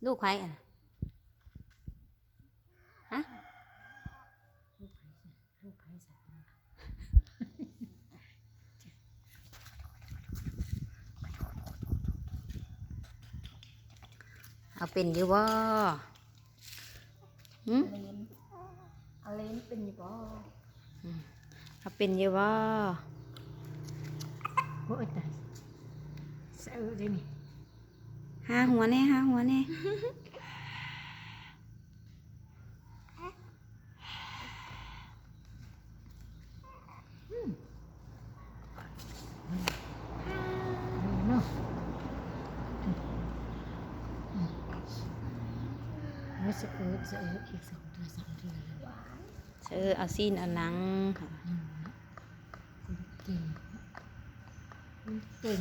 ລູກໃຜອັນນະ? ຮະ? ລູກໃຜ? ລູກໃຜ? ເອົາເປັນຢູ່ບໍ່? ຫຶ? ອາເລນ ອາເລນເປັນຢູ່ບໍ່? ອືມ ເອົາເປັນຢູ່ບໍ່? ໂອ້ຍຕາຍ ສະເອີເດ້ນີ້ ຫາຫົວແດ່ ຫາຫົວແດ່. ອືມ ເນາະ ອືມ ເອີ ສະເອີ ສະເອີ ອີກສອງເທື່ອ ສາມເທື່ອແລ້ວ ສະເອີ ເອົາຊີ້ນ ເອົາໜັງ ອືມ ເກັ່ງ ເກັ່ງ.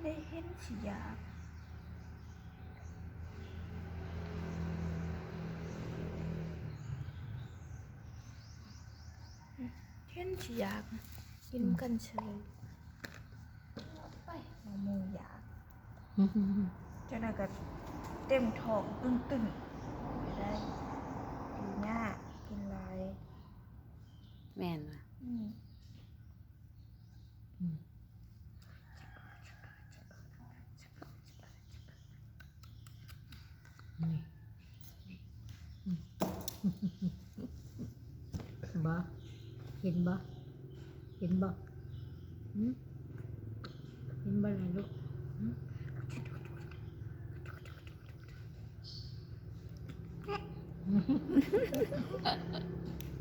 ໄດ້ເຫັນຊິຢາກ ເຫັນຊິຢາກ ກິນນຳກັນເຊີຍ ໄປ ໝູຢາກ ຈັ່ງໃດກໍເຕັມທ້ອງຕຶ້ງໆ ໄດ້ ກິນຍາກ ກິນຫຼາຍ ແມ່ນຫວາ? ອືມ ອືມ ນີ້ ນີ້ ບໍ່ ເຫັນບໍ່? ເຫັນບໍ່? ຫຶ? ເຫັນບໍ່ລະລູກ? ຫຶ? ອືມ